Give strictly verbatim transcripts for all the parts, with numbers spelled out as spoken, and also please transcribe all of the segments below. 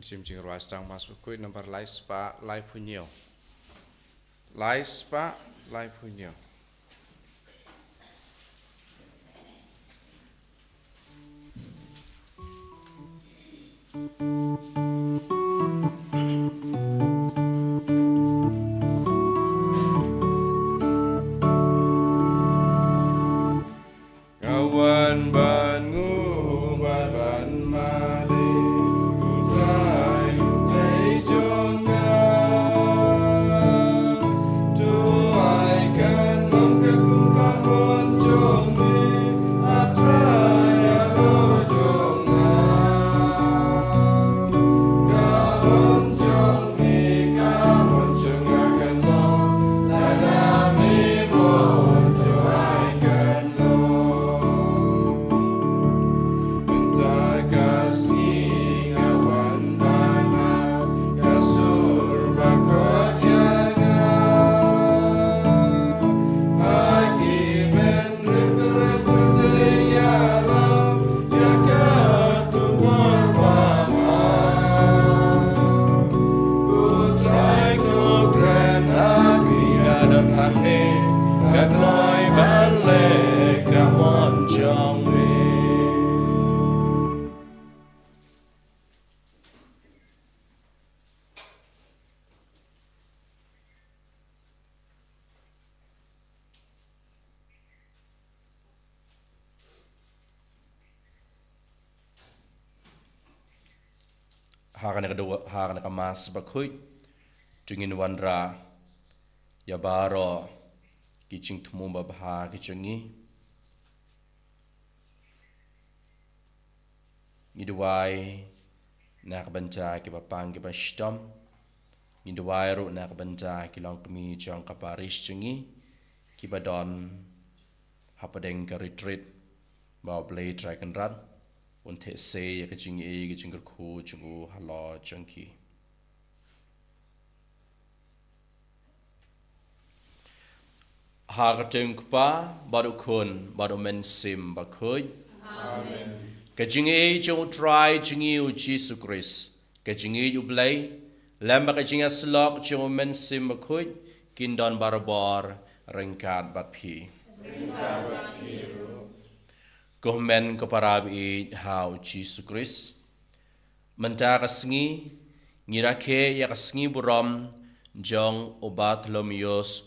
Sim Jingrwai Sdang Mass Bakhuid number lai spah laiphew hynñiew. Lai spah laiphew hynñiew. Ka wan ban ngu bad ban mane, u Trai u Blei jong nga. To ai kan long katkum ka mon jong me, a Trai a Lord jong nga. Ka mon jong me, ka mon jong nga kan long, lada me mon to ai kan long. Mynta ka sngi nga wan ban ap ka sur ba khot ïa nga. Ha ki bynriew ka leng pyrthei ïalam ïa ka tu bor ba ma. Ko Trai ko kren ha ki ka don hangne, ka kloi ban leh ka mon jong me. Ha kane ka daw, ha kane ka Mass Bakhuid, to ngin wanrah ïa baroh ki jingthmu babha ki jong ngi. Ngi duwai na ka bynta kiba pang kiba shitom. Ngi duwai ruh na ka bynta ki longkmie jong ka parish jong ngi kiba don hapdeng ka retreat ba U Blei Trai Kynrad un theh sei ïa ka jingïeit ka jingkyrkhu jong u halor jong ki. Ha ka kyrteng U Kpa bad U Khun bad U Mynsiem Bakhuid. Amen. Ka jingïeit jong U Trai jong ngi U Jisu Khrist, ka jingïeit U Blei, lem bad ka jingïasyllok jong U Mynsiem Bakhuid, kin don barabor ryngkat bad phi. Ko hynmen ko para ba ïeit ha U Jisu Khrist. Mynta ka sngi ngi rakhe ïa ka sngi burom jong u Bartholomeus,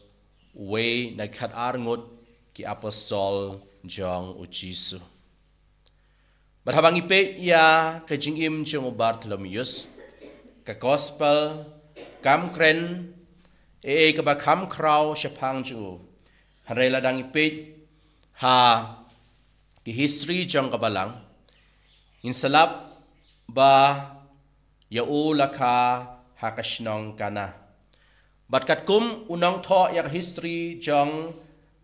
uwei na ki khatar ngut ki apostol jong U Jisu. Bad haba ngi peit ïa ka jingim jong u Bartholomeus, ka gospel kam kren ei ei kaba kham khraw shaphang jong u. Hynrei lada ngi peit ha ki history jong ka balang, ngin sa lap ba ïa u la kha ha ka shnong Kana. Bad katkum u nongthoh ïa ka history jong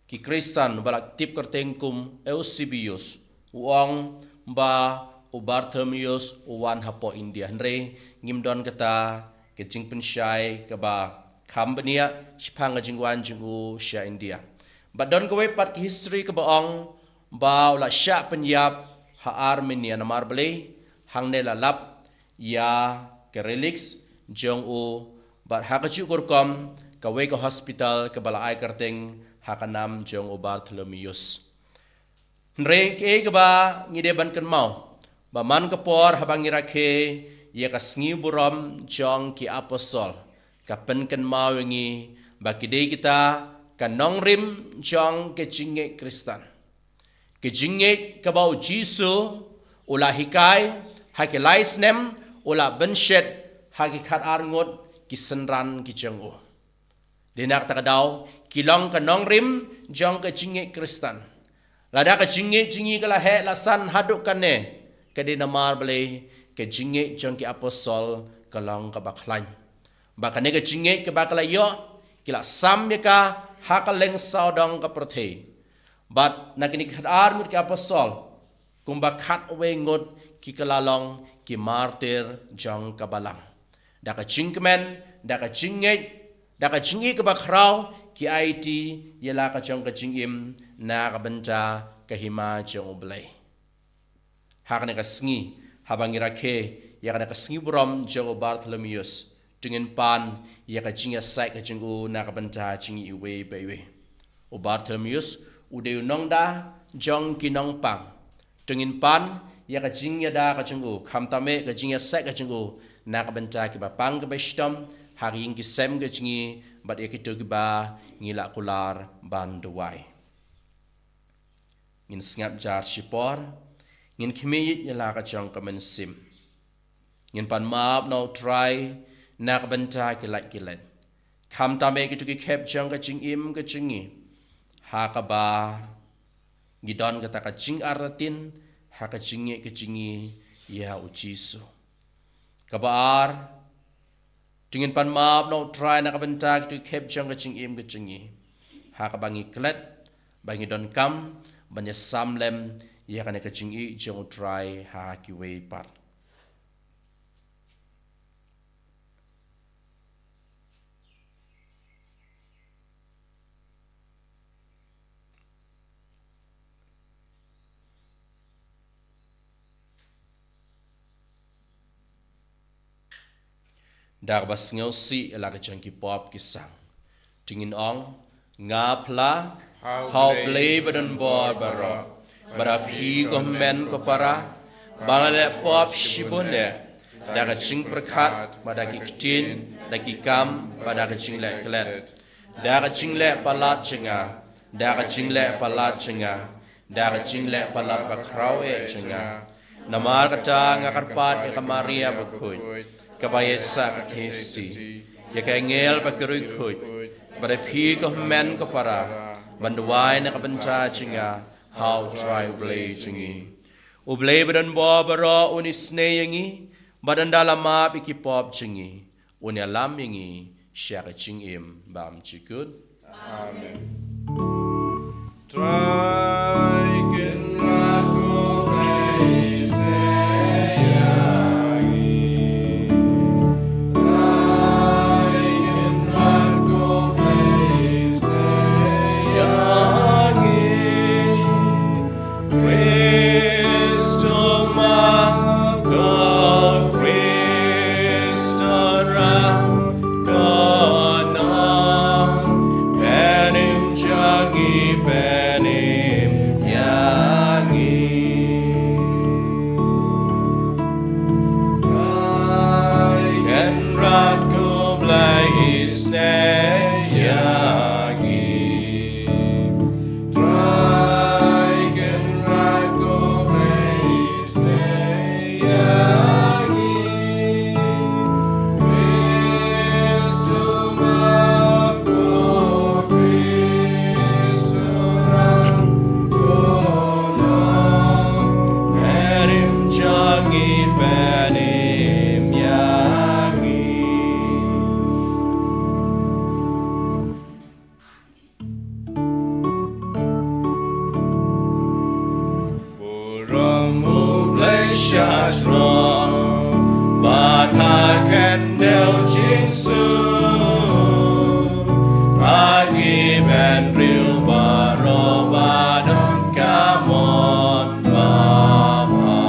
ki Khristan ba la tip kyrteng kum Eusebius, u ong ba u Bartholomeus u wan hapoh India. Hynrei ngim don kata ka jingpynshai kaba kham bniah shaphang ka jingwan jong u sha India. Bad don kawei pat ka history kaba ong ba u la shah pynïap ha Armenia. Namar balei? Hangne la lap ïa ka relics jong u, bad ha kajuh ka rukom kawei ka hospital kaba la ai kyrteng ha ka nam jong u Bartholomeus. Hynrei kaei kaba ngi dei ban kynmaw, ba man ka por haba ngi rakhe ïa ka sngi burom jong ki apostol, ka pynkynmaw ïa ngi ba ki dei kita ka nongrim jong ka jingngeit Khristan. Ka jingngeit kaba U Jisu u la hikai ha ki lai snem, u la bynshet ha ki khatar ngut ki synran ki jong u. Dei na kata ka daw ki long ka nongrim jong ka jingngeit Khristan. Lada ka jingngeit jong ngi ka la heh la san haduh kane, ka dei namar balei ka jingngeit jong ki apostol ka long kaba khlaiñ. Ba kane ka jingngeit kaba ka la ïoh, ki la sam ïa ka ha ka lyngsawdong ka pyrthei. Bad na kine ki khatar ngut ki apostol, kumba khatwei ngut ki ka la long ki martir jong ka balang. Da ka jingkmen, da ka jingngeit, da ka jingïeit kaba khraw, ki aiti ïa la ka jong ka jingim na ka bynta ka hima jong U Blei. Ha kane ka sngi, haba ngi rakhe ïa kane ka sngi burom jong u Bartholomeus, to ngin pan ïa ka jingïasaid ka jong u na ka bynta jong ngi iwei pa iwei. U Bartholomeus u dei u nongda jong ki nongpang, to ngin pan ïa ka jingïada ka jong u, khamtam eh ka jingïasaid ka jong u na ka bynta kiba pang kiba shitom ha ka ïing ki sem ka jong ngi, bad ïa kito kiba ngi la kular ban duwai. Ngin sngap jar shipor, ngin khmih ïa la ka jong ka mynsiem. Ngin pan map na u Trai na ka bynta ki lait ki lait, khamtam eh kito ki khep jong ka jingim ka jong ngi, ha kaba ngi don kata ka jingartatien ha ka jingngeit ka jong ngi ïa u Jisu. Kaba ar, to ngin pan map na u Trai na ka bynta kito ki khep jong ka jingim ka jong ngi, ha kaba ngi klet ba ngi donkam ban ïasam lem ïa kane ka jingïeit jong u Trai ha kiwei pat. Da kaba sngewsih ïa la ka jong ki pop ki sang, to ngin ong, nga phla ha u Blei ba don bor baroh, bad ha phi ko hynmen ko para, ba nga la leh pop shibun eh, da ka jingpyrkhat, bad da ki ktien, da ki kam, bad da ka jingleh klet, da ka jingleh palat jong nga, da ka jingleh palat jong nga, da ka jingleh palat bakhraw eh jong nga. Namar kata nga kyrpad ïa ka Maria bakhuid, kaba ïaisah ka thisti, ïa ka angel bad ki riewkhuid, bad ïa phi ko hynmen ko para, ban duwai na ka bynta jong nga ha u Trai u Blei jong ngi. U Blei ba don bor baroh un isynei ïa ngi, bad ynda la map ïa ki pop jong ngi, un ïalam ïa ngi sha ka jingim bymjukut. Amen. Trai Kynrad ko Blei, isynei ïa ngi. Trai Kynrad ko Blei, isynei ïa ngi. Khrist u map, ko Khrist u rah, ko Nongpynim jong ngi, pynim ïa ngi. Trai Kynrad ko Blei, isynei ïa ngi. Trai Kynrad ko Blei, isynei ïa ngi. Khrist u map, ko Khrist u rah, ko Nongpynim jong ngi, pynim ïa ngi. Burom U Blei sha jrong, bad ha khyndew jingsuk, ha ki bynriew baroh ba don ka mon ba bha.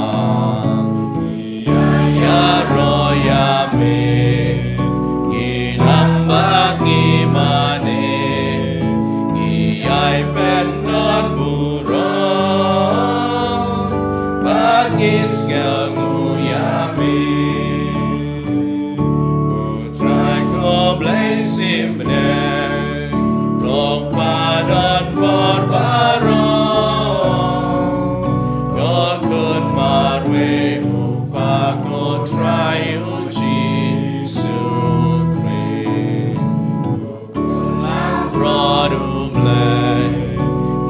Ïa ïaroh ïa me, ngi nang bad ngi mane, ngi ïai pyndonkam burom, bad ngi sngewnguh ïa me. Ko Trai ko Blei symbai, ko Pa don bor baroh, ko Khun marwei u Kpa, ko Trai U Jisu Khrist. Ko Khun langbrot U Blei,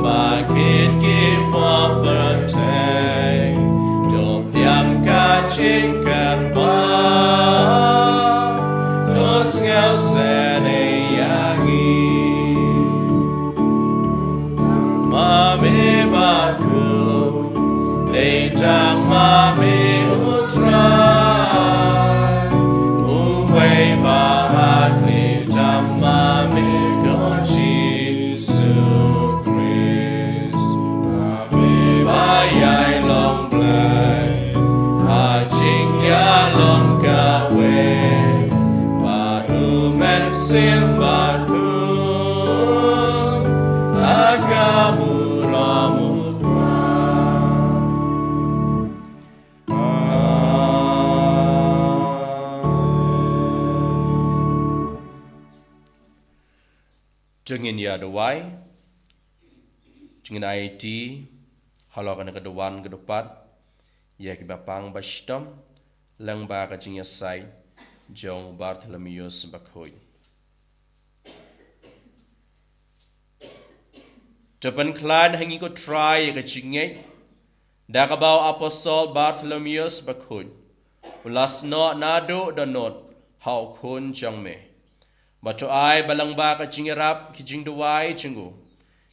ba khit ki pop pyrthei, to pdiang ka jingkyrpad, to sngewsynei ïa ngi. Ma me bakhuid, dei tang ma me U Trai, uwei ba ha khlieh tam ma me ko Jisu Khrist. Ma me ba ïai long Blei ha jingïalam Sim bakun, ha ka burom u Trai. Amen. To ngin ïa duwai, to ngin aiti halor kane ka duwan ka dupat ïa kiba pang ba shitom lyngba ka jingïasaid jong u Bartholomeus Bakhuid. To pynkhlaiñ ha ngi ko Trai ïa ka jingngeit, da kaba u apostol Bartholomeus Bakhuid u la snoh naduh dohnud ha u Khun jong me. Bad to ai ba lyngba ka jingïarap ki jingduwai jong u,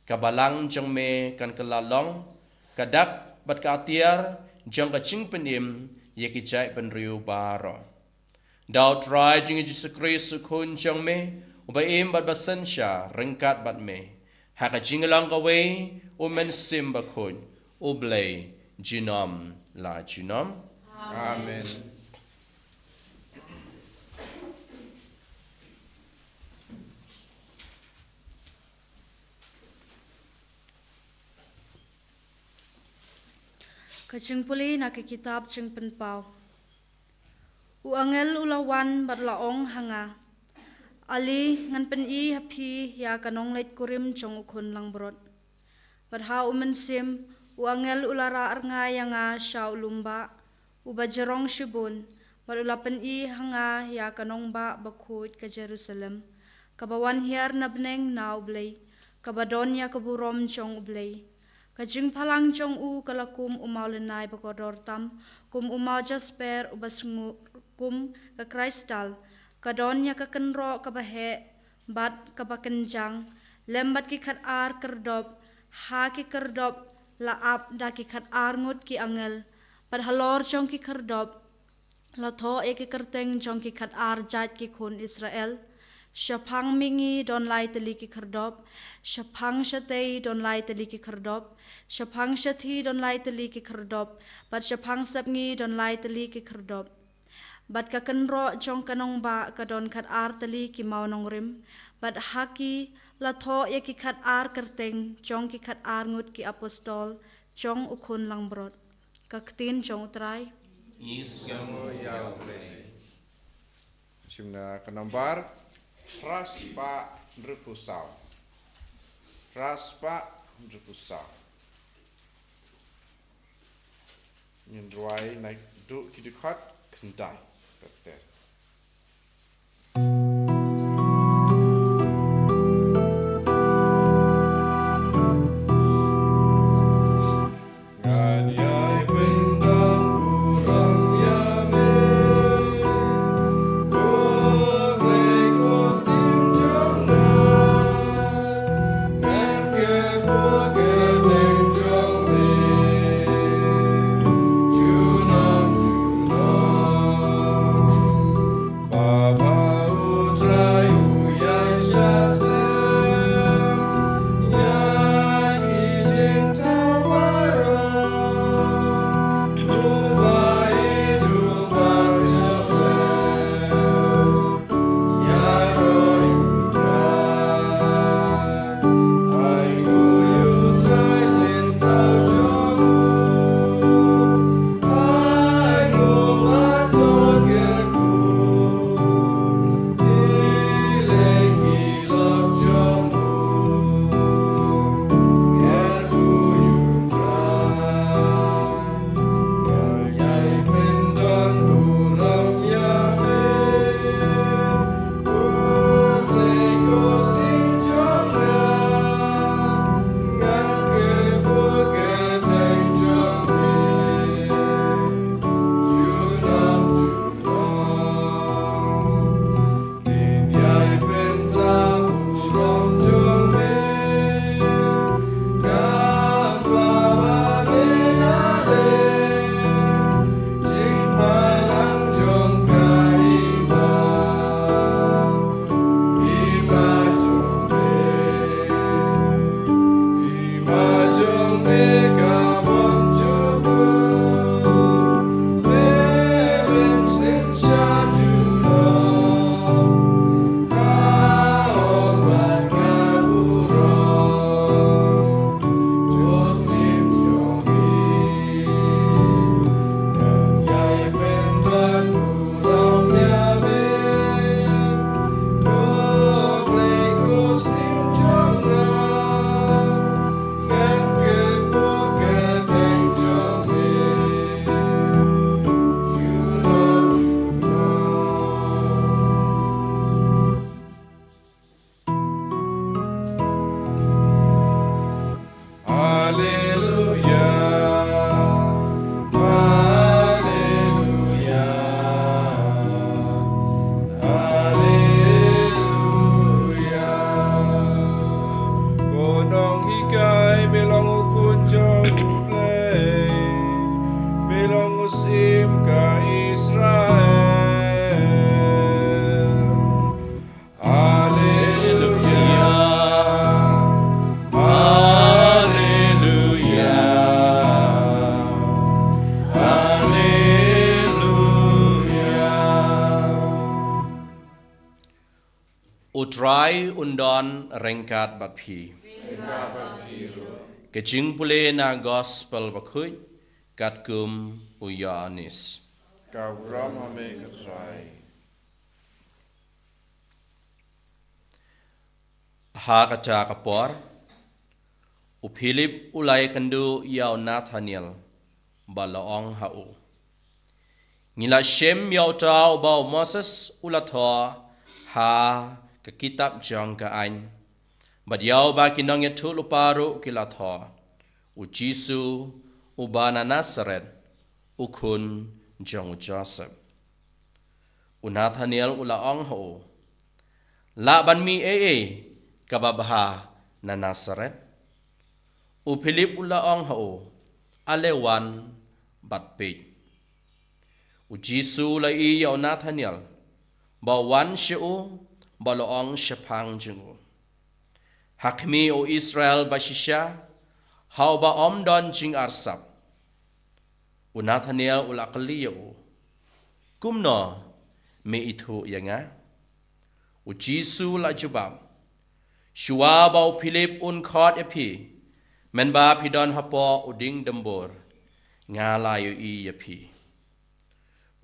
ka balang jong me kan kylla long ka dak bad ka atiar jong ka jingpynim ïa ki jaitbynriew baroh. Da u Trai jong ngi Jisu Khrist u Khun jong me, uba im bad ba synshar ryngkat bad me ha ka jinglong kawei U Mynsiem Bakhuid, U Blei junom la junom. Amen. Ka jingpule na ka kitab Jingpynpaw. U angel u la wan bad la ong ha nga, ale, ngan pyni ha phi ïa ka nongleit kurim jong u Khun Langbrot. Bad ha u mynsiem, u angel u la rah rngai ïa nga sha u lum bah uba jrong shibun, bad u la pyni ha nga ïa ka nongbah bakhuid ka Jerusalem, kaba wan hiar na bneng na U Blei, kaba don ïa ka burom jong U Blei. Ka jingphalang jong u ka la kum u maw lynnai ba kordor tam, kum u maw jasper uba sngur kum ka kristal. Ka don ïa ka kynroh kaba heh bad kaba kynjang, lem bad ki khatar kyrdop. Ha ki kyrdop la ap da ki khatar ngut ki angel, bad halor jong ki kyrdop la thoh ïa ki kyrteng jong ki khatar jait ki khun Israel. Shaphang mihngi don lai tylli ki kyrdop, shaphang shatei don lai tylli ki kyrdop, shaphang shathie don lai tylli ki kyrdop, bad shaphang sepngi don lai tylli ki kyrdop. Bad ka kynroh jong ka nongbah ka don khatar tylli ki maw nongrim, bad ha ki la thoh ïa ki khatar kyrteng jong ki khatar ngut ki apostol jong u Khun Langbrot. Ka ktien jong U Trai. Ngi sngewbha ïa U Blei. Shim na ka nombar phra spah hynriewphew saw. Phra spah hynriewphew saw. Ngin rwai naduh ki dkhot khyndai ter ter. Trai un don ryngkat bad phi. Ka jingpule na Gospel bakhuid katkum u Ïoannis. Ka burom ha me ko Trai. Ha kata ka por, u Philip u la ïakynduh ïa u Nathaniel, bad la ong ha u, ngi la shem ïa uta uba u Moses u la thoh ha ka kitab jong ka aiñ, bad ïa uba ki nongïathuhlypa ruh ki la thoh, u Jisu uba na Nasaret, u khun jong u Joseph. U Nathaniel u la ong ha u, lah ban mih ei ei kaba bha na Nasaret? U Philip u la ong ha u, ale wan bad peit. U Jisu u la ïohi ïa u Nathaniel, ba u wan sha u, bad u la ong shaphang jong u, ha khmih u Israel bashisha, ha uba ym don jingarsap. U Nathaniel u la kylli ïa u, kumno me ithuh ïa nga? U Jisu u la jubab, shuwa ba u Philip un khot ïa phi, mynba phi don hapoh u dieng dymbur, nga la ïohi ïa phi.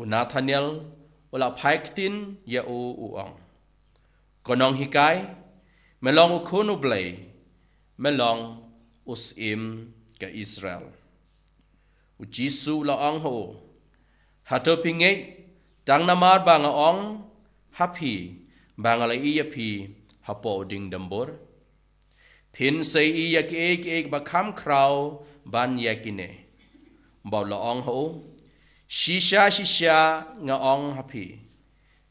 U Nathaniel u la phai ktien ïa u, u ong, ko nonghikai, me long u khun u Blei, me long u syiem ka Israel. U Jisu u la ong ha u, hato phi ngeit tang namar ba nga ong ha phi ba nga la ïohi ïa phi hapoh u dieng dymbur? Phin sa ïohi ïa kiei kiei ba kham khraw ban ïa kine. Bad u la ong ha u, shisha shisha nga ong ha phi,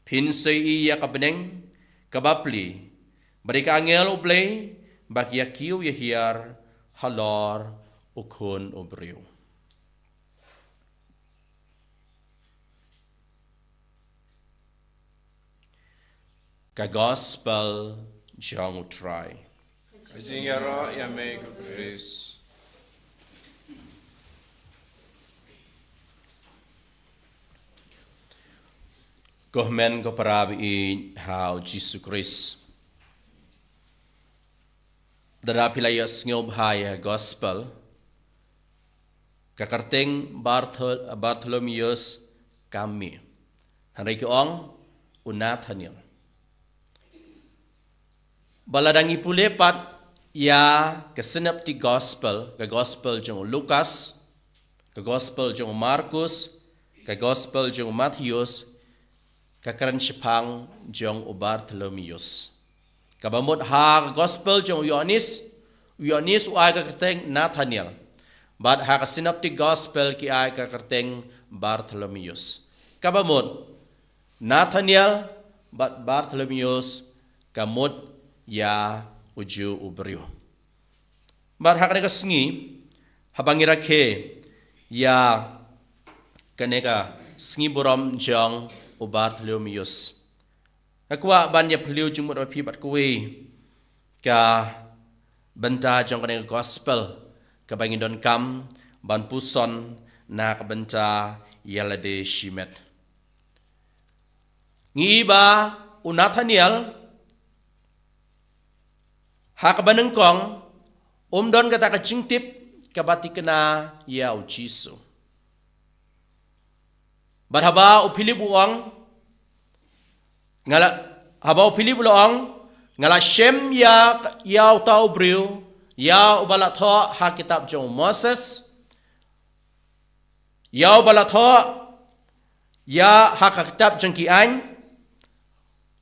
phin sa ïohi ïa ka bneng kaba pli, bad ïa ki angel u Blei ba ki ïa kiew ïa hiar halor u Khun u briew. Ka Gospel jong u Trai. Ka jingïaroh ïa me ko Khrist. Ko hynmen ko para ba ïeit ha u Jisu Khrist. Lada phi la ïohsngew bha ïa Gospel, ka kyrteng Barthol-, Bartholomeus kam mih. Hynrei ki ong u Nathaniel. Bad lada ngi pule pat ïa ka Synoptic Gospel, ka Gospel jong u Lukas, ka Gospel jong u Markus, ka Gospel jong u Mathaios, ka kren shaphang jong u Bartholomeus. Kaba mut ha ka Gospel jong u Ïoannis, u Ïoannis u ai ka kyrteng Nathaniel. Bad ha ka Synoptic Gospel ki ai ka kyrteng Bartholomeus. Kaba mut Nathaniel bad Bartholomeus ka mut ïa u Jiw u briew. Bad ha kane ka sngi, haba ngi rakhe ïa kane ka sngi burom jong u Bartholomeus, nga kwah ban ïa phylliew jingmut bad phi bad kawei ka bynta jong kane ka Gospel kaba ngi donkam ban puson na ka bynta ïa lade shimet. Ngi i ba u Nathaniel ha kaba nyngkong um don kata ka jingtip kaba thikna ïa u Jisu. Bad haba u Philip u ong, nga la, haba u Philip u la ong, nga la shem ïa, ïa uta u briew, ïa uba la thoh ha kitab jong u Moses, ïa uba la thoh ïa ha ka kitab jong ki aiñ,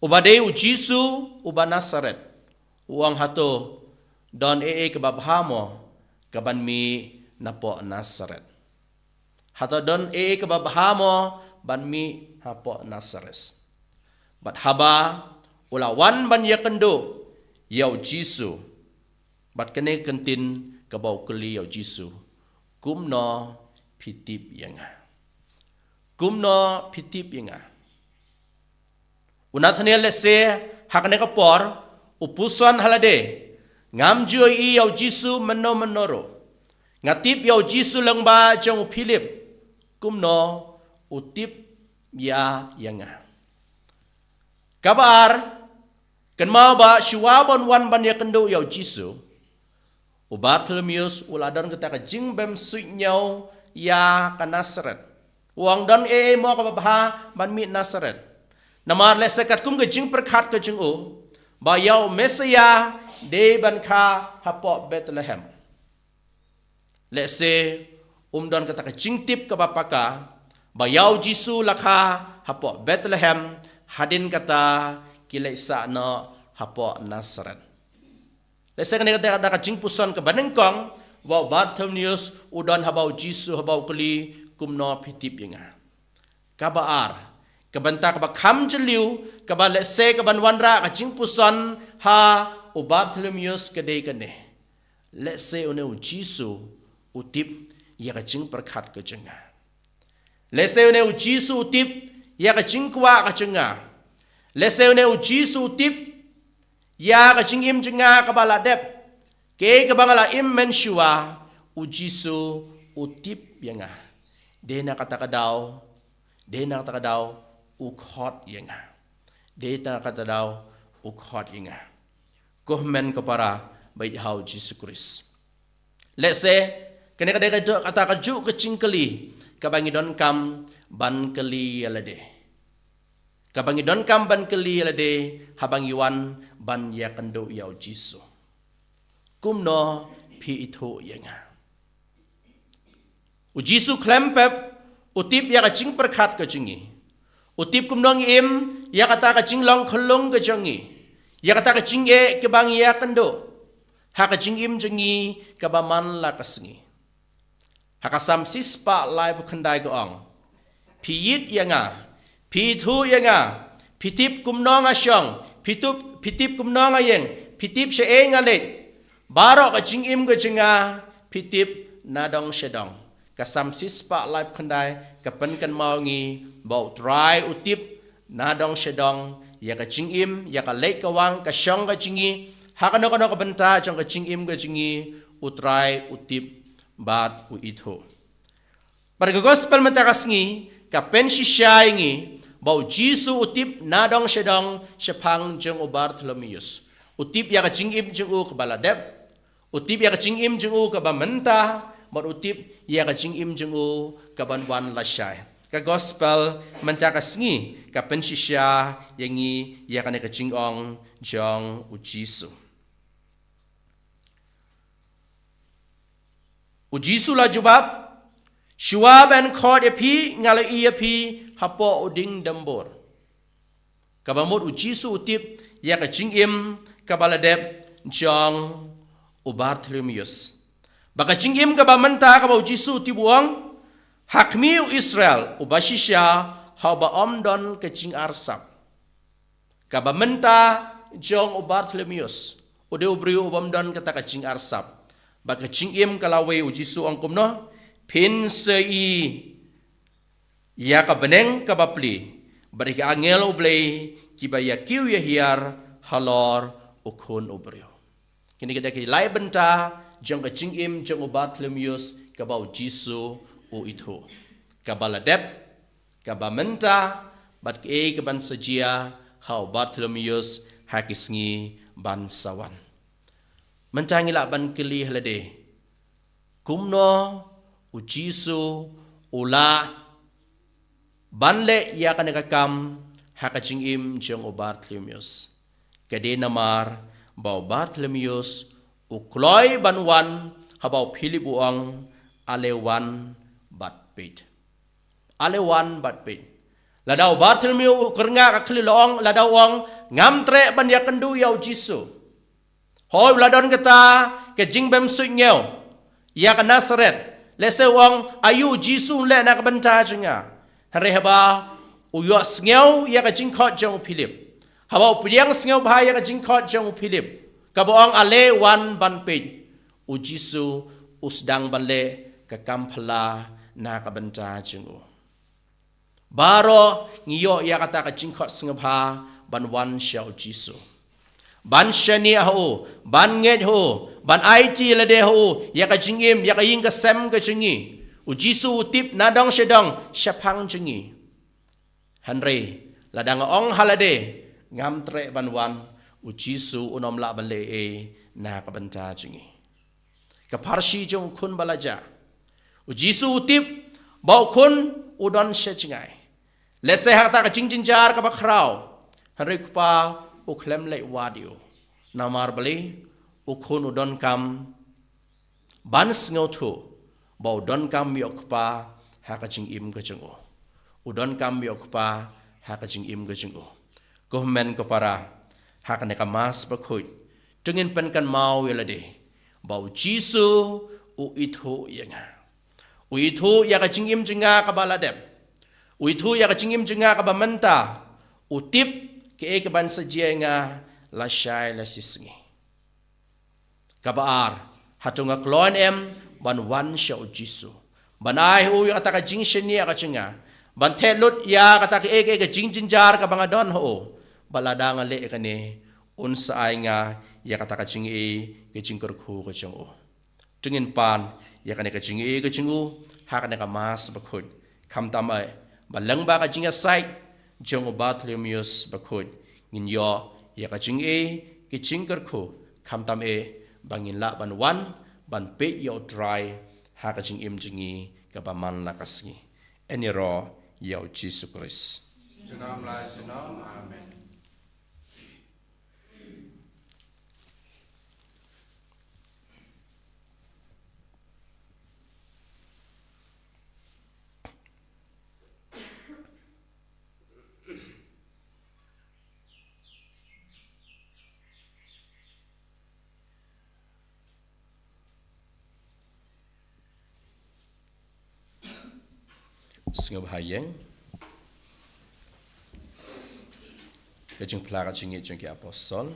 uba dei u Jisu uba Nasaret. U ong hato don ei ei kaba bha mo kaban mih napoh Nasaret? Hato don ei ei kaba bha mo ban mih hapoh Nasaret? Bad haba u la wan ban ïakynduh ïa u Jisu, bad kane ka ktien kaba u kylli ïa u Jisu, kumno phi tip ïa nga? Kumno phi tip ïa nga? U Nathaniel lehse ha kane ka por u puson ha lade, ngam ju ïohi ïa u Jisu mynno mynno ruh. Nga tip ïa u Jisu lyngba jong u Philip. Kumno u tip ïa, ïa nga? Kaba ar, Kynmaw ba shuwa ban wan ban ïakynduh ïa u Jisu, u Bartholomeus u la don kata ka jingbymsuidñiew ïa ka Nasaret. U ong don ei ei mo kaba bha ban mih Nasaret. Namar lehse katkum ka jingpyrkhat ka jong u ba ïa u Messaïah dei ban kha hapoh Bethlehem. Lehse um don kata ka jingtip kaba paka ba ïa u Jisu la kha hapoh Bethlehem, hadien kata ki leit sah noh hapoh Nasaret. Lehse kane ka dei ka jingpuson kaba nyngkong ba u Bartholomeus u don haba u Jisu haba u kylli, kumno phi tip ïa nga. Kaba ar, ka bynta kaba kham jylliew kaba lehse kaban wanrah ka jingpuson ha u Bartholomeus ka dei kane. Lehse une u Jisu u tip ïa ka jingpyrkhat ka jong nga. Lehse une u Jisu u tip ïa ka jingkwah ka jong nga. Lehse une u Jisu u tip ïa ka jingim jong nga kaba la dep. Kaei kaba nga la im mynshuwa, u Jisu u tip ïa nga. Dei na kata ka daw, dei na kata ka daw u khot ïa nga. Dei na kata ka daw u khot ïa nga. Ko hynmen ko para ba ïeit ha u Jisu Khrist. Lehse kane ka dei kata ka juh ka jingkylli kaba ngi donkam ban kylli ïa lade. Kaba ngi donkam ban kylli ïa lade haba ngi wan ban ïakynduh ïa u Jisu. Kumno phi ithuh ïa nga. U Jisu khlem pep u tip ïa ka jingpyrkhat ka jong ngi. U tip kumno ngi im ïa kata ka jinglong khyllung ka jong ngi, ïa kata ka jingeh kaba ngi ïakynduh ha ka jingim jong ngi kaba man la ka sngi. Ha ka Salm shispah laiphew khyndai ka ong, phi ïeit ïa nga, phi ithuh ïa nga, phi tip kumno nga shong, phi tup phi tip kumno nga ïeng, phi tip shaei nga leit. Baroh ka jingim ka jong nga phi tip nadong shadong. Ka Salm shispah laiphew khyndai ka pynkynmaw ngi ba u Trai u tip nadong shadong ïa ka jingim, ïa ka leit ka wan, ka shong ka jong ngi. Ha kano kano ka bynta jong ka jingim ka jong ngi, u Trai u tip bad u ithuh. Bad ka gospel mynta ka sngi ka pynshisha ïa ngi ba u Jisu u tip nadong shadong shaphang jong u Bartholomeus. U tip ïa ka jingim jong u kaba la dep, u tip ïa ka jingim jong u kaba mynta, bad u tip ïa ka jingim jong u kaban wan lashai. Ka gospel mynta ka sngi ka pynshisha ïa ngi ïa kane ka jingong jong u Jisu. U Jisu la jubab, shuwa ban khot ïa phi nga la ïoh ïa phi hapoh u dieng dambur. Kaba mut u Jisu u tip ïa ka jingim kaba la dep jong u Bartholomeus. Ba ka jingim kaba mynta kaba u Jisu u tip u ong, ha khmih u Israel uba shisha ha uba ym don ka jingarsap. Kaba mynta jong u Bartholomeus u dei u briew u bym don kata ka jingarsap. Ba ka jingim ka lawei u Jisu ong kumno, phin sa ïohi ïa ka bneng kaba plie bad ïa ki angel u Blei kiba ïa kiew ïa hiar halor u Khun u briew. Kine ki dei ki lai bynta jong ka jingim jong u Bartholomeus kaba u Jisu u ithuh. Kaba la dep, kaba mynta, bad kaei kaban sa jia ha u Bartholomeus ha ki sngi ban sa wan. Mynta ngi lah ban kylli ha lade, kumno u Jisu u lah ban leh ïa kane ka kam ha ka jingim jong u Bartholomeus. Ka dei namar ba u Bartholomeus u kloi ban wan haba u Philip u ong, ale wan bad peit. Ale wan bad peit. Lada u Bartholomeus u kyrngah ka khlieh la ong, lada u ong, ngam treh ban ïakynduh ïa u Jisu. Hooid u la don kata ka jingbymsuidñiew ïa ka Nasaret. Lehse u ong, aïu u Jisu un leh na ka bynta jong nga. Hynrei haba u ïohsngew ïa ka jingkhot jong u Philip, haba u pdiang sngewbha ïa ka jingkhot jong u Philip kaba ong ale wan ban peit, u Jisu u sdang ban leh ka kam phylla na ka bynta jong u. Baroh ngi ïoh ïa kata ka jingkhot sngewbha ban wan sha u Jisu, ban shaniah ha u, ban ngeit ha u, ban aiti lade ha u ïa ka jingim, ïa ka ïing ka sem ka jong ngi. U Jisu u tip nadong shadong shaphang jong ngi. Hynrei lada nga ong ha lade, ngam treh ban wan, U Jisu un ym lah ban leh ei ei na ka bynta jong ngi. Ka pharshi jong u khun ba la jah. U Jisu u tip ba u khun u don sha jngai. Lehse ha kata ka jingjynjar kaba khraw, hynrei u kpa u khlem leh wad ïa u. Namar balei? U khun u donkam ban sngewthuh ba u donkam ïa u kpa ha ka jingim ka jong u. U donkam ïa u kpa ha ka jingim ka jong u. Ko hynmen ko para, ha kane ka Mass bakhuid, to ngin pynkynmaw ïa lade ba u Jisu u ithuh ïa nga. U ithuh ïa ka jingim jong nga kaba la dep. U ithuh ïa ka jingim jong nga kaba mynta. U tip kaei kaban sa jia ïa nga lashai lashisngi. Kaba ar, hato nga kloi ne em ban wan sha u Jisu, ban ai ha u ïa kata ka jingshaniah ka jong nga, ban theh lut ïa kata kaei kaei ka jingjynjar kaba nga don ha u, ba lada nga leh ïa kane, un sa ai nga ïa kata ka jingïeit, ka jingkyrkhu ka jong u. To ngin pan ïa kane ka jingïeit ka jong u ha kane ka Mass bakhuid, khamtam eh ba lyngba ka jingïasaid jong u Bartholomeus bakhuid, ngin ïoh ïa ka jingïeit, ka jingkyrkhu, khamtam eh ba ngin lah ban wan ban peit ïa u Trai ha ka jingim jong ngi kaba man la ka sngi. Yn ïaroh ïa u Jisu Khrist. Junom la junom. Amen. Sngewbha ïeng. Ka jingphla ka jingïeit jong ki apostol.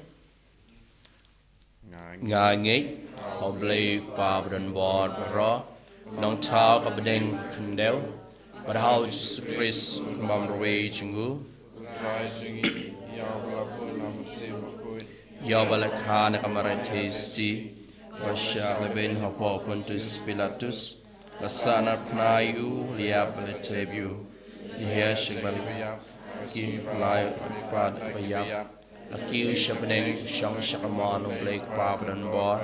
Nga ngeit ha u Blei Kpa badonbor baroh, nongthaw ka bneng khyndew, bad ha u Jisu Khrist u khun bymrwei jong u, ïa uba la kha na ka Maria Theisotti, ba shah lehbeiñ hapoh u Pontius Pilatus, la sahnarphna ïa u, la ïap bad la tep ïa u, la hiar sha kaba ïap, ha ka sngi ba lai u la pat bad ïap, la kiew sha bneng, shong sha kamon u Blei Kpa badonbor.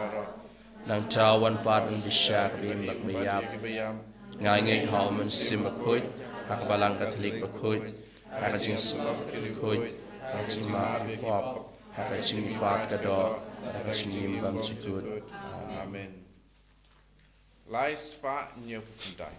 Nangta u wan pat ban bishar ïa kiba im bad kiba ïap. Nga ngeit ha u Mynsiem Bakhuid, ha ka Balang Katholik bakhuid, ha ka jingsuk bakhuid, ha ka jingmap pop, ha ka jingmihpat ka doh, ha ka jingim bymjukut. Amen. Lai spah hynñiew phew khyndai.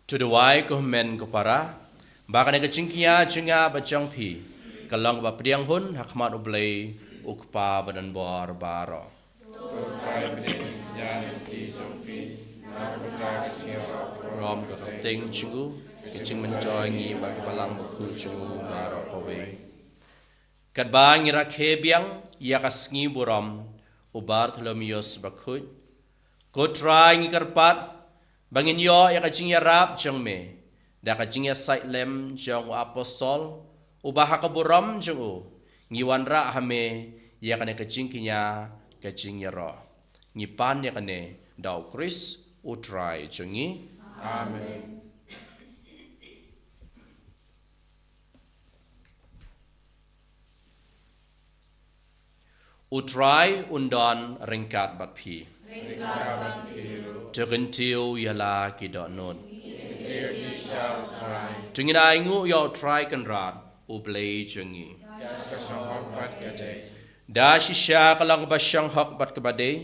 To duwai ko hynmen ko para, ba kane ka jingkñia jong nga bad jong phi, ka long kaba pdiang hun ha khmat u Blei u Kpa badonbor baroh. Rom ka kyrteng jong u, ka jingmyntoi ngi bad ka Balang Bakhuid jong u baroh kawei. Katba ngi rakhe biang ïa ka sngi burom u Bartholomeus bakhuid, ko Trai ngi kyrpad ba ngin ïoh ïa ka jingïarap jong me, Da ka jingïasaid lem jong u apostol, uba ha ka burom jong u, ngi wanrah ha me ïa kane ka jingkñia ka jingïaroh. Ngi pan ïa kane da u Khrist u Trai jong ngi. Amen. U Trai un don ryngkat bad phi. Ryngkat bad phi ruh. To kyntiew ïa la ki dohnud. Kyntiew ïa sha u Trai. To ngin ainguh ïa u Trai Kynrad, u Blei jong ngi. Da shisha ka long kaba shong hok bad kaba dei.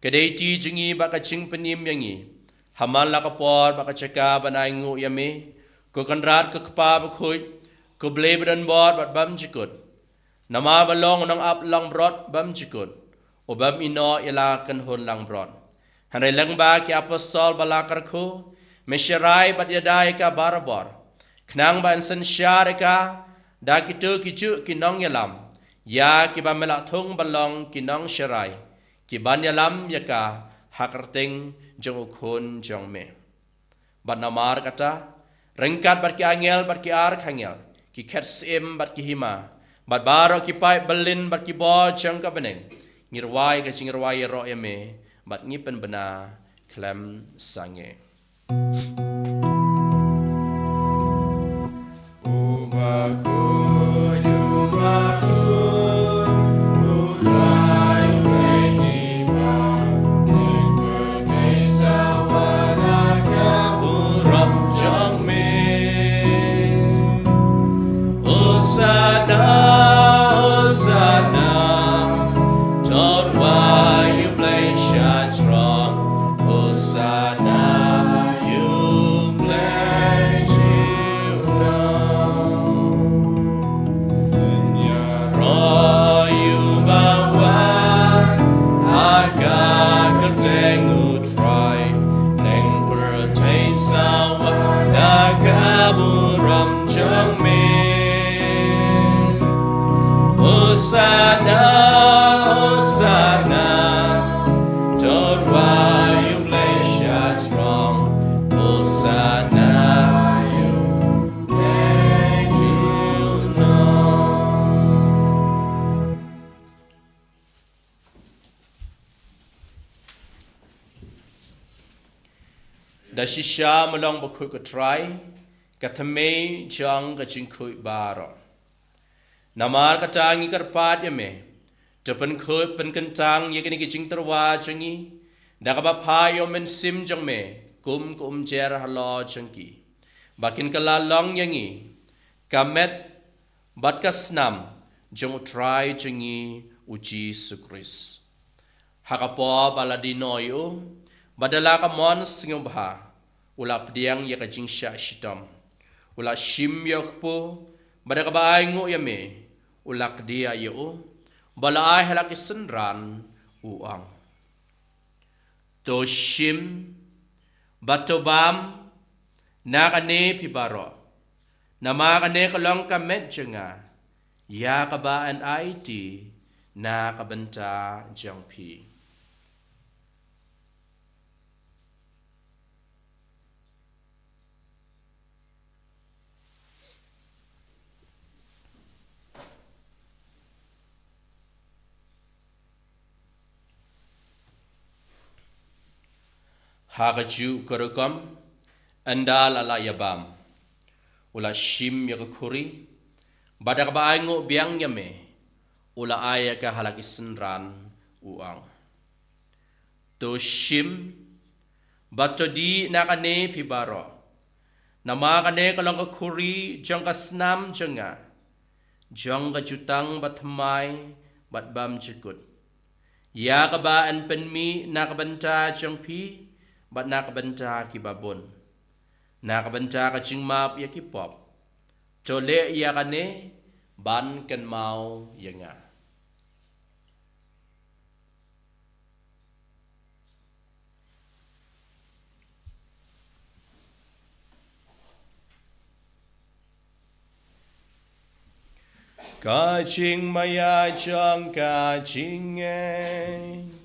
Ka dei ti jong ngi bad ka jingpynim ïa ngi. Ha man la ka por bad ka jaka ban ainguh ïa me, ko Kynrad ko Kpa bakhuid, ko Blei badonbor bad bymjukut. Namar ba long u nongap langbrot bymjukut, u bym ïehnoh ïa la ka kynhun langbrot. Hynrei lyngba ki apostol ba la kyrkhu, me sharai bad ïada ïa ka barabor. Khnang ba yn synshar ïa ka da kito kijuh ki nongïalam, ïa kiba me la thung ban long ki nongsharai, ki ban ïalam ïa ka ha ka kyrteng jong u Khun jong me. Bad namar kata, ryngkat bad ki angel bad ki archangel, ki khet syiem bad ki hima, bad baroh ki paid byllien bad ki bor jong ka bneng, ngi rwai ka jingrwai ïaroh ïa me, bad ngi pynbna khlem sangeh. Hosanna, Hosanna, to U Blei Shajrong. Hosanna, U Blei Shajrong. Ïaroh ïa u bawan ha ka kyrteng U Trai, neng pyrthei sawa da ka burom jong me. Hosanna, Hosanna, to U Blei Shajrong. Hosanna, U Blei Shajrong. Da shisha me long bakhuid ko Trai, ka thymmei jong ka jingkhuid baroh. Namar kata ngi kyrpad ïa me, to pynkhuid pynkyntang ïa kine ki jingtyrwa jong ngi da kaba phah ïa u Mynsiem jong me kum ka umjer halor jong ki, ba kin kylla long ïa ngi ka met bad ka snam jong U Trai jong ngi U Jisu Khrist. Ha ka por ba la die noh ïa u, bad da la ka mon sngewbha, u la pdiang ïa ka jingshah shitom. U la shim ïa u kpu, bad da kaba ainguh ïa me, u la kdiah ïa u, bad la ai ha la ki synran, u ong: To shim, bad to bam na kane phi baroh. Namar kane ka long ka met jong nga, ïa kaba yn aiti na ka bynta jong phi. Ha kajuh ka rukom, ynda la la ïa bam, u la shim ïa ka khuri, bad da kaba ainguh biang ïa me, u la ai ïa ka ha la ki synran, u ong: To shim, bad to dih na kane phi baroh. Namar kane ka long ka khuri jong ka snam jong nga, jong ka jutang bathymmai bad bymjukut, ïa kaba yn pynmih na ka bynta jong phi, bad na ka bynta kiba bun, na ka bynta ka jingmap ïa ki pop. To leh ïa kane ban kynmaw ïa nga. Ka jingmaïa jong ka jingngeit.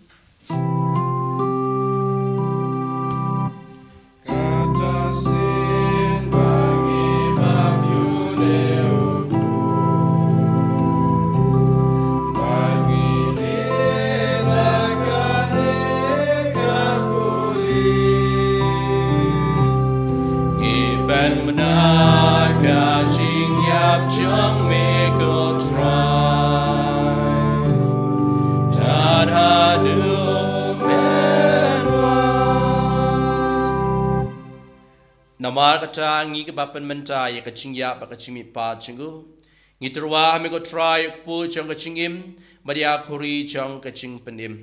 Kata sien ba jong me ko Trai. Tad haduh men wan. Namar kata ngi kiba pynmynta ïa ka jingïap bad ka jingmihpat jong u, ngi tyrwa ha me ko Trai ïa u kpu jong ka jingim bad ïa ka khuri jong ka jingpynim.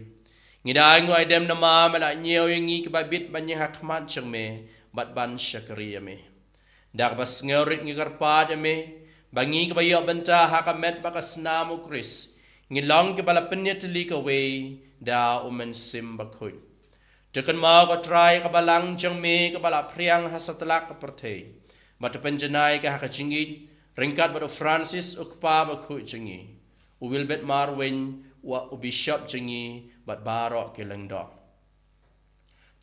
Ngi da ainguh aidem namar me la ñiew ïa ngi kiba bit ban ïeng ha khmat jong me bad ban shakri ïa me. Da kaba sngewrit ngi kyrpad ïa me ba ngi kiba ïoh bynta ha ka met bad ka snam u Khrist ngi long kiba la pynïatylli kawei da u Mynsiem Bakhuid. To kynmaw ko Trai ka balang jong me kaba la phriang ha satlak ka pyrthei, bad to pynjanai ka ha ka jingïeit ryngkat bad u Francis u kpa bakhuid jong ngi, u Wilbert Marwein, u bishop jong ngi, bad baroh ki lyngdoh.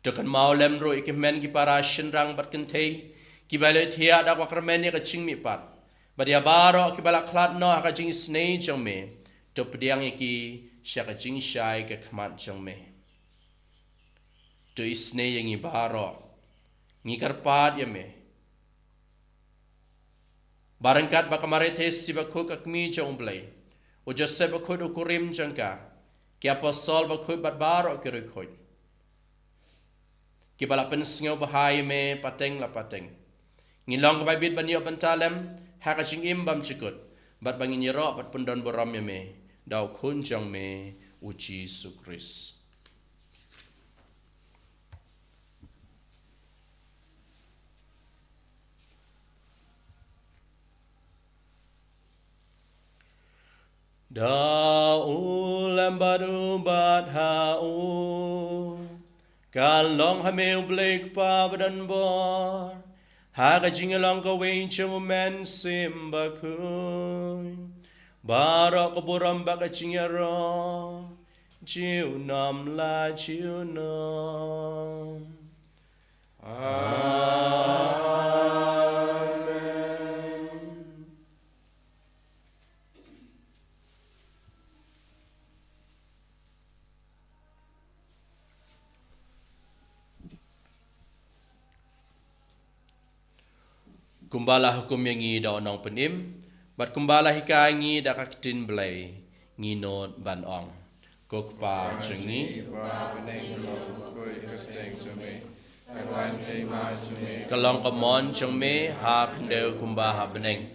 To kynmaw lem ruh ïa ki hynmen ki para shynrang bad kynthei kiba la thiah da ka kyrmen ïa ka jingmihpat, bad ïa baroh kiba la khlad noh ha ka jingisynei jong me, to pdiang ïa ki sha ka jingshai ka khmat jong me. To isynei ïa ngi baroh. Ngi kyrpad ïa me ba ryngkat bad ka Maria Theisotti bakhuid ka kmie jong u Blei, u Joseph bakhuid u kurim jong ka, ki apostol bakhuid bad baroh ki riewkhuid kiba la pynsngewbha ïa me pateng la pateng, ngin long kiba bit ban ïoh bynta lem ha ka jingim bymjukut, bad ba ngin ïaroh bad pyndonburom ïa me da u Khun jong me, u Jisu Khrist. Da u lem bad u bad ha u, ka long ha me u Blei Kpa badonbor, ha ka jingïalong kawei jong u Mynsiem Bakhuid, baroh ka burom bad ka jingïaroh junom la junom. Amen. Kumba la hukum ïa ngi da u Nongpynim, bad kumba la hikai ngi da ka ktien Blei, ngi nud ban ong: Ko Kpa jong ngi, ka long ka mon jong me ha khyndew kumba ha bneng.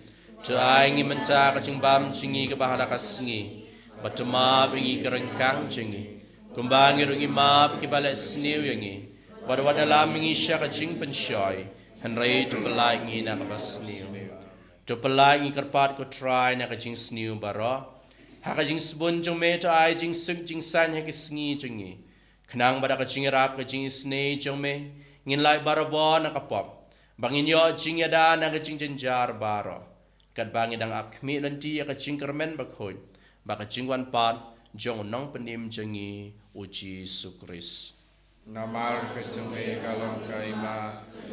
To ai ngi mynta ka jingbam jong ngi kaba ha la ka sngi, bad to map ïa ngi ki ryngkang jong ngi, kumba ngi ruh ngi map ïa kiba leh sniew ïa ngi. Wat wat ïalam ïa ngi sha ka jingpynshoi, hynrei to pyllait ngi na kaba sniew. To pyllait ngi kyrpad ko Trai na ka jingsniew baroh. Ha ka jingsbun jong me to ai jingsuk jingsaiñ ha ki sngi jong ngi, khnang ba da ka jingïarap ka jingisynei jong me ngin lait barabor na ka pop, ba ngin ïoh jingïada na ka jingjynjar baroh, katba ngi dang ap khmih lynti ïa ka jingkyrmen bakhuid bad ka jingwan pat jong u Nongpynim jong ngi, u Jisu Khrist. Namar ka jong me ka long ka hima,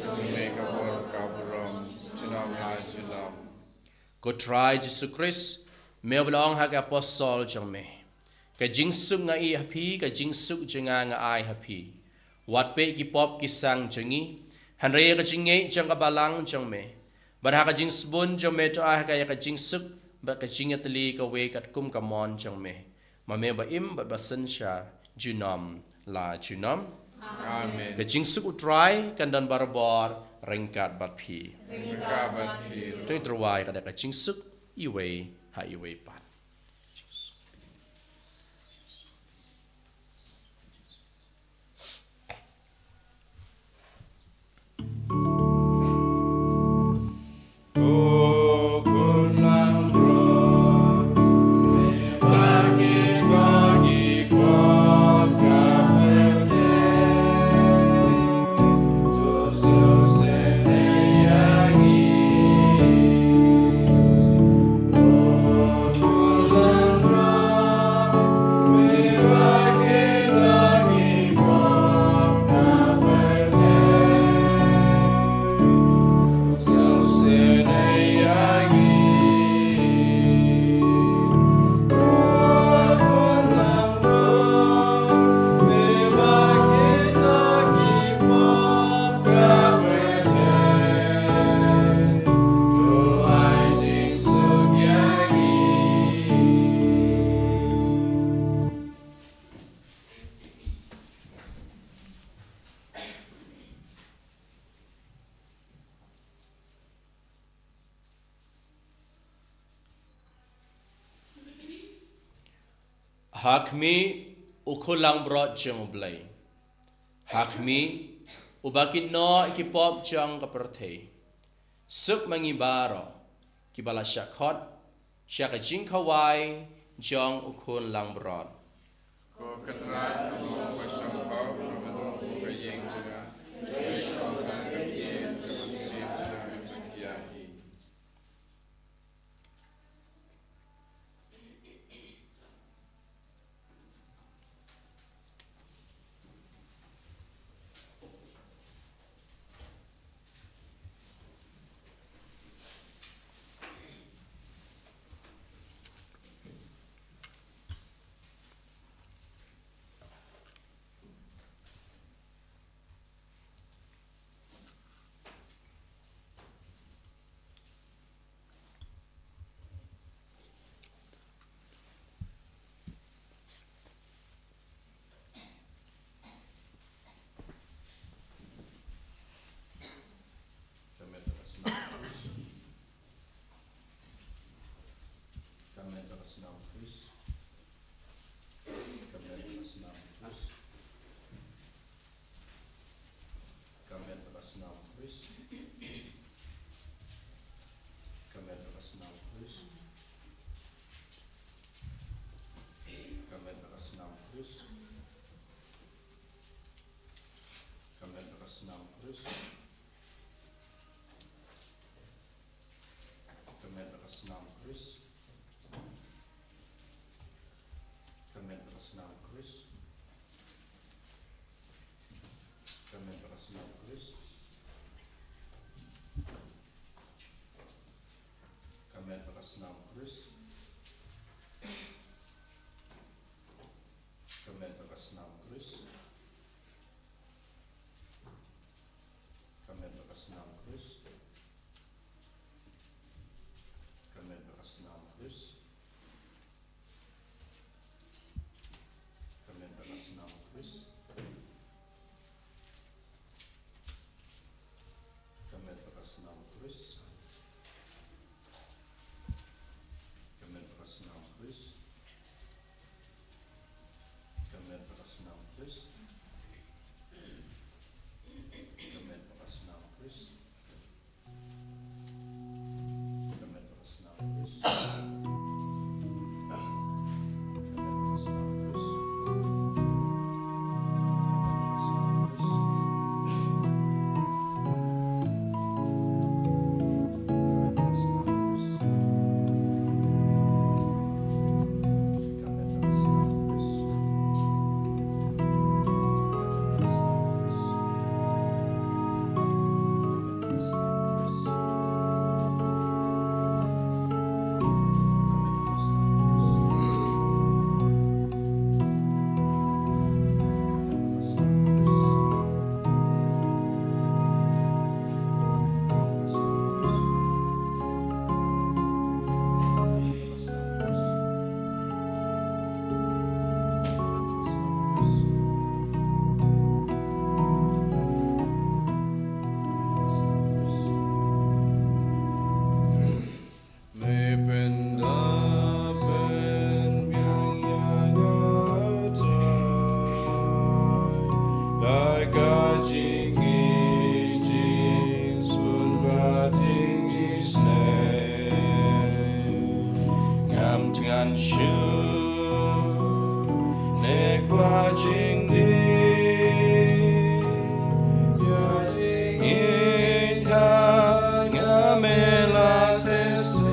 ka jong me ka bor ka burom junom la junom. Ko Trai Jisu Khrist, me ba la ong ha ki apostol jong me: Ka jingsuk nga ïeh ha phi, ka jingsuk jong nga nga ai ha phi. Wat peit ki pop ki sang jong ngi, hynrei ïa ka jingngeit jong ka balang jong me. Bad ha ka jingsbun jong me to ai ha ka ïa ka jingsuk bad ka jingïatylli kawei katkum ka mon jong me, ma me ba im bad ba synshar junom la junom. Amen. Ka jingsuk u Trai kan don barabor ryngkat bad phi. Ryngkat bad phi. To ngin tyrwa ïa ka da ka jingsuk iwei ha iwei pat. Ha khmih, u khun langbrot jong U Blei. Ha khmih, uba kit noh ïa ki pop jong ka pyrthei. Suk ma ngi baroh, kiba la shah khot sha ka jingkhawai jong u khun langbrot. Ko Kynrad, nga ong ba shong bok, nga ong ba ka ïeng jong nga. Dei shong tang ka ïeng jong u Syiem jong nga, ïa hi. Ka met ka snam Khrist. Ka met ka snam Khrist. Ka met ka snam Khrist. Ka met ka snam Khrist. Ka met ka snam Khrist. Ka met ka snam Khrist. Ka met ka snam Khrist. Ka met ka snam Khrist. Ka met ka snam Khrist. Ka met ka snam Khrist. Ka met ka snam Khrist. Ka met ka snam Khrist. Ka met ka snam Khrist. Ka met ka snam Khrist. Ka met ka snam Khrist. Ka met ka snam Khrist. Ka met ka snam Khrist. Ka met ka snam Khrist. Ka met ka snam Khrist. Ngam tngan shuh ne kwah jingdih, ïa jingïeit ha nga me la teh seh.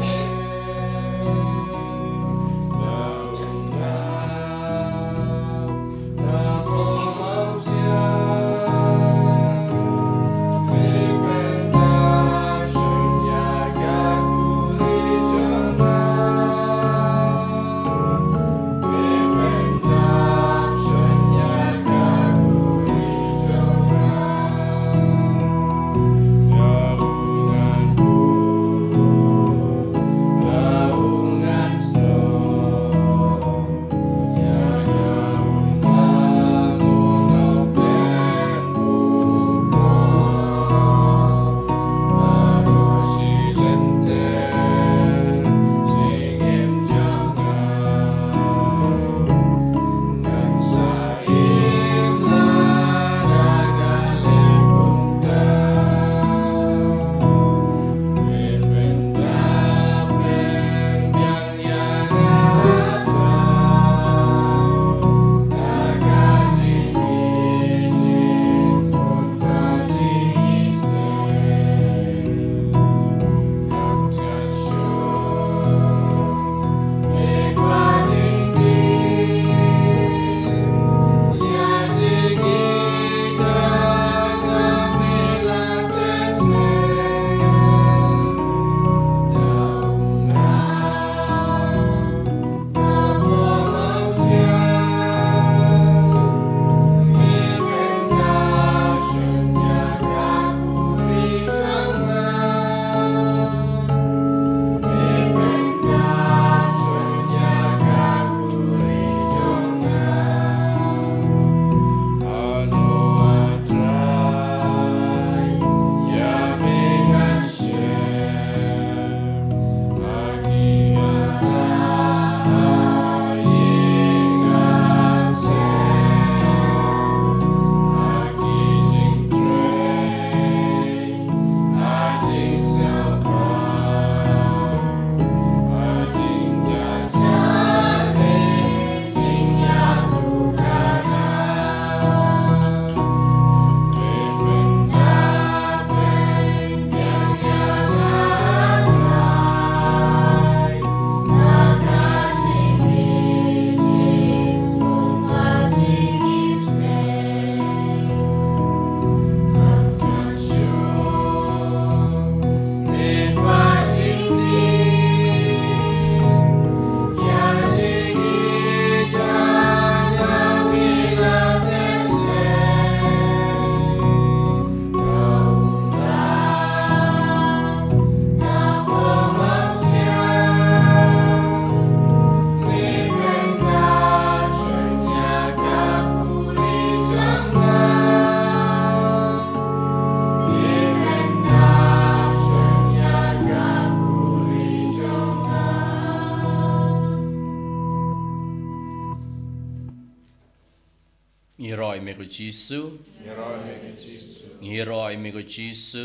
Ïaroh ïa me ko Jisu. Ïaroh ïa me ko Jisu. Ngi ïaroh ïa me ko Jisu.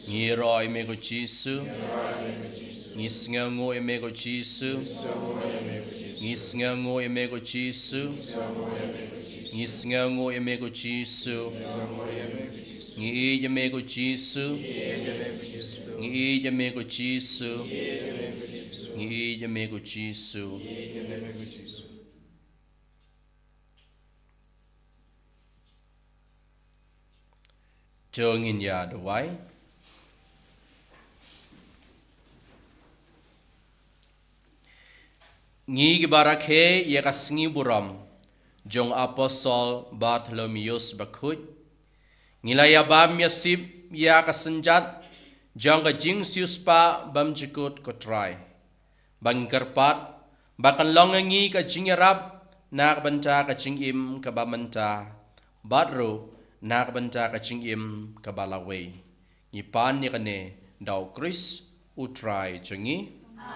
Ngi ïaroh ïa me ko Jisu. Ngi sngewnguh ïa me ko Jisu. Ngi sngewnguh ïa me ko Jisu. Ngi sngewnguh ïa me ko Jisu. Ngi ïeit ïa me ko Jisu. Ngi ïeit ïa me ko Jisu. Ngi ïeit ïa me ko Jisu. To ngin ïa duwai. Ngi kiba rakhe ïa ka sngi burom jong Apostol Bartholomeus Bakhuid, ngi la ïa bam ïa sip ïa ka synjat jong ka jingsiewspah bymjukut ko Trai. Ba ngi kyrpad ba kan long ïa ngi ka jingïarap na ka bynta ka jingim kaba mynta, bad ruh na ka bynta ka jingim kaba lawei. Ngi pan ïa kane da u Khrist u Trai jong ngi.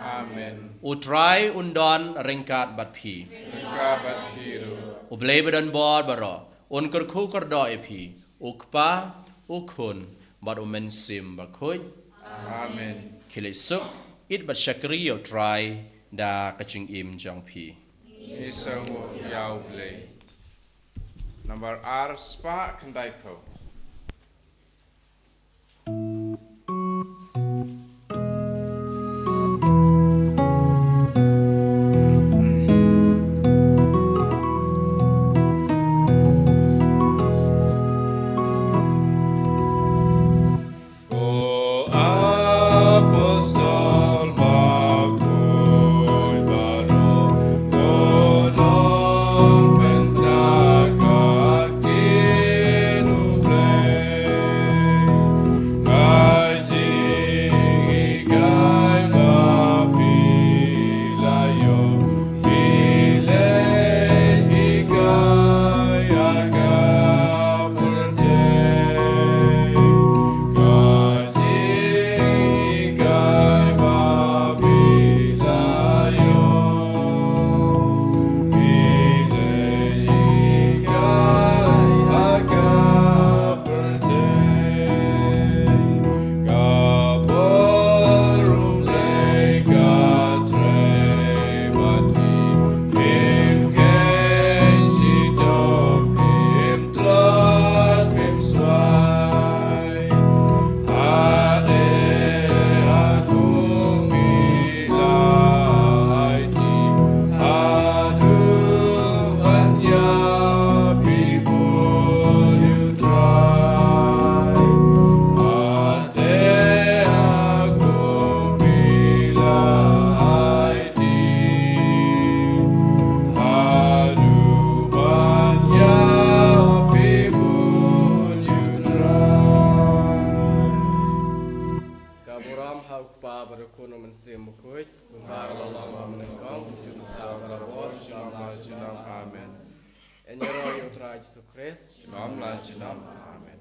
Amen. U Trai un don ryngkat bad phi. Ryngkat bad phi ruh. U Blei badonbor baroh un kyrkhu kyrdoh ïa phi, u Kpa, u Khun bad u Mynsiem Bakhuid. Amen. Khie leit suk, ïeit bad shakri ïa u Trai da ka jingim jong phi. Ngi sngewnguh ïa u Blei. Nambar ar spah khyndai phew. Ko apostol bakhuid baroh, ko nongpynthikna ka ktien U Blei, ka jinghikai ba phi la ïoh, phi leit hikai ha ka pyrthei. Ka jinghikai ba phi la ïoh, phi leit hikai ha ka pyrthei. Ka bor U Blei ka trei bad phi, phim kheiñ shitom, phim tlot, phim swai. Hynrei ha kum phi la aiti, haduh ban ïap phi bun ïa U Trai. Hynrei ha kum phi la aiti, haduh ban ïap phi bun ïa U Trai. Ka burom ha U Kpa bad U Khun, U Mynsiem Bakhuid, kumba ka la long mynnyngkong, junom, junom, junom. Amen. Ngin ïaroh ïa U Trai Jisu Khrist. Junom la junom. Amen.